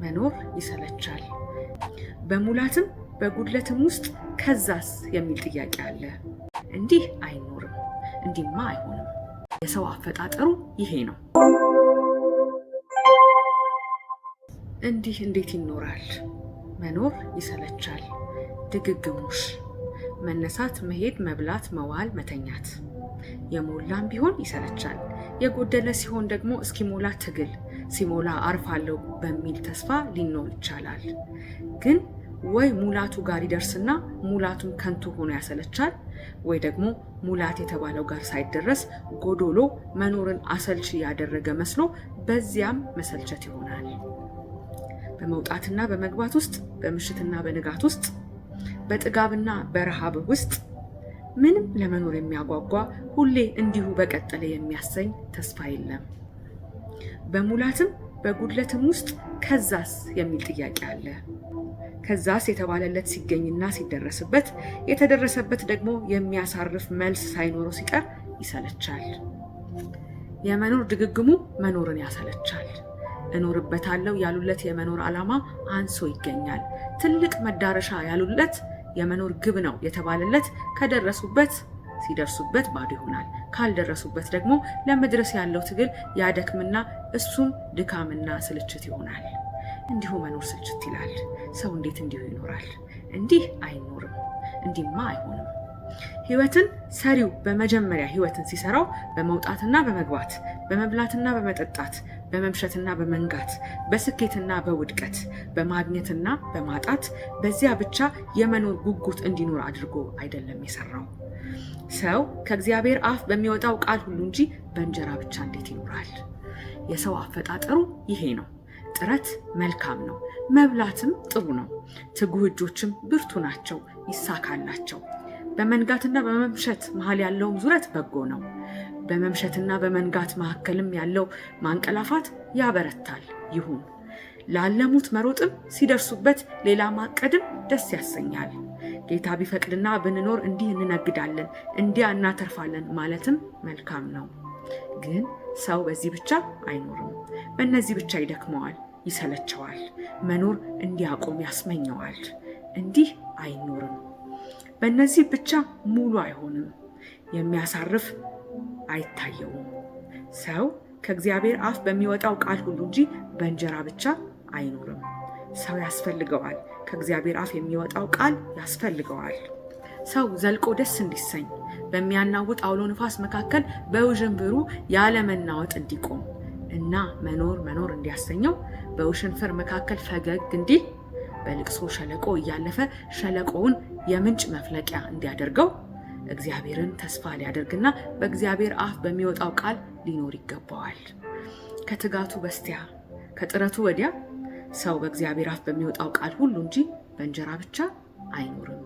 መኖር ይሰለቻል። በሙላትም በጉድለትም ውስጥ ከዛስ የሚል ጥያቄ አለ። እንዲህ አይኖርም፣ እንዲህማ አይሆንም። የሰው አፈጣጠሩ ይሄ ነው። እንዲህ እንዴት ይኖራል? መኖር ይሰለቻል። ድግግሞሽ፣ መነሳት፣ መሄድ፣ መብላት፣ መዋል፣ መተኛት። የሞላም ቢሆን ይሰለቻል። የጎደለ ሲሆን ደግሞ እስኪሞላ ትግል፣ ሲሞላ አርፋለሁ በሚል ተስፋ ሊኖር ይቻላል። ግን ወይ ሙላቱ ጋር ይደርስና ሙላቱም ከንቱ ሆኖ ያሰለቻል፣ ወይ ደግሞ ሙላት የተባለው ጋር ሳይደረስ ጎዶሎ መኖርን አሰልቺ ያደረገ መስሎ በዚያም መሰልቸት ይሆናል። በመውጣትና በመግባት ውስጥ፣ በምሽትና በንጋት ውስጥ፣ በጥጋብና በረሃብ ውስጥ ምንም ለመኖር የሚያጓጓ ሁሌ እንዲሁ በቀጠለ የሚያሰኝ ተስፋ የለም። በሙላትም በጉድለትም ውስጥ ከዛስ የሚል ጥያቄ አለ። ከዛስ የተባለለት ሲገኝና ሲደረስበት፣ የተደረሰበት ደግሞ የሚያሳርፍ መልስ ሳይኖረው ሲቀር ይሰለቻል። የመኖር ድግግሙ መኖርን ያሰለቻል። እኖርበታለሁ ያሉለት የመኖር ዓላማ አንሶ ይገኛል። ትልቅ መዳረሻ ያሉለት የመኖር ግብ ነው የተባለለት ከደረሱበት ሲደርሱበት ባዶ ይሆናል። ካልደረሱበት ደግሞ ለመድረስ ያለው ትግል ያደክምና እሱም ድካምና ስልችት ይሆናል። እንዲሁ መኖር ስልችት ይላል። ሰው እንዴት እንዲሁ ይኖራል? እንዲህ አይኖርም፣ እንዲህማ አይሆንም። ሕይወትን ሰሪው በመጀመሪያ ሕይወትን ሲሰራው በመውጣትና በመግባት፣ በመብላትና በመጠጣት፣ በመምሸትና በመንጋት፣ በስኬትና በውድቀት፣ በማግኘትና በማጣት በዚያ ብቻ የመኖር ጉጉት እንዲኖር አድርጎ አይደለም የሰራው። ሰው ከእግዚአብሔር አፍ በሚወጣው ቃል ሁሉ እንጂ በእንጀራ ብቻ እንዴት ይኖራል? የሰው አፈጣጠሩ ይሄ ነው። ጥረት መልካም ነው፣ መብላትም ጥሩ ነው። ትጉህ እጆችም ብርቱ ናቸው፣ ይሳካላቸው። በመንጋትና በመምሸት መሃል ያለውም ዙረት በጎ ነው። በመምሸትና በመንጋት መካከልም ያለው ማንቀላፋት ያበረታል። ይሁን ላለሙት መሮጥም ሲደርሱበት ሌላ ማቀድም ደስ ያሰኛል። ጌታ ቢፈቅድና ብንኖር እንዲህ እንነግዳለን፣ እንዲያ እናተርፋለን ማለትም መልካም ነው። ግን ሰው በዚህ ብቻ አይኖርም። በእነዚህ ብቻ ይደክመዋል፣ ይሰለቸዋል፣ መኖር እንዲያቆም ያስመኘዋል። እንዲህ አይኖርም። በእነዚህ ብቻ ሙሉ አይሆንም፣ የሚያሳርፍ አይታየውም። ሰው ከእግዚአብሔር አፍ በሚወጣው ቃል ሁሉ እንጂ በእንጀራ ብቻ አይኖርም። ሰው ያስፈልገዋል። ከእግዚአብሔር አፍ የሚወጣው ቃል ያስፈልገዋል። ሰው ዘልቆ ደስ እንዲሰኝ በሚያናውጥ አውሎ ንፋስ መካከል በውዥንብሩ ያለመናወጥ እንዲቆም እና መኖር መኖር እንዲያሰኘው በውሽንፍር መካከል ፈገግ እንዲል በልቅሶ ሸለቆ እያለፈ ሸለቆውን የምንጭ መፍለቂያ እንዲያደርገው እግዚአብሔርን ተስፋ ሊያደርግና በእግዚአብሔር አፍ በሚወጣው ቃል ሊኖር ይገባዋል። ከትጋቱ በስቲያ ከጥረቱ ወዲያ ሰው በእግዚአብሔር አፍ በሚወጣው ቃል ሁሉ እንጂ በእንጀራ ብቻ አይኖርም።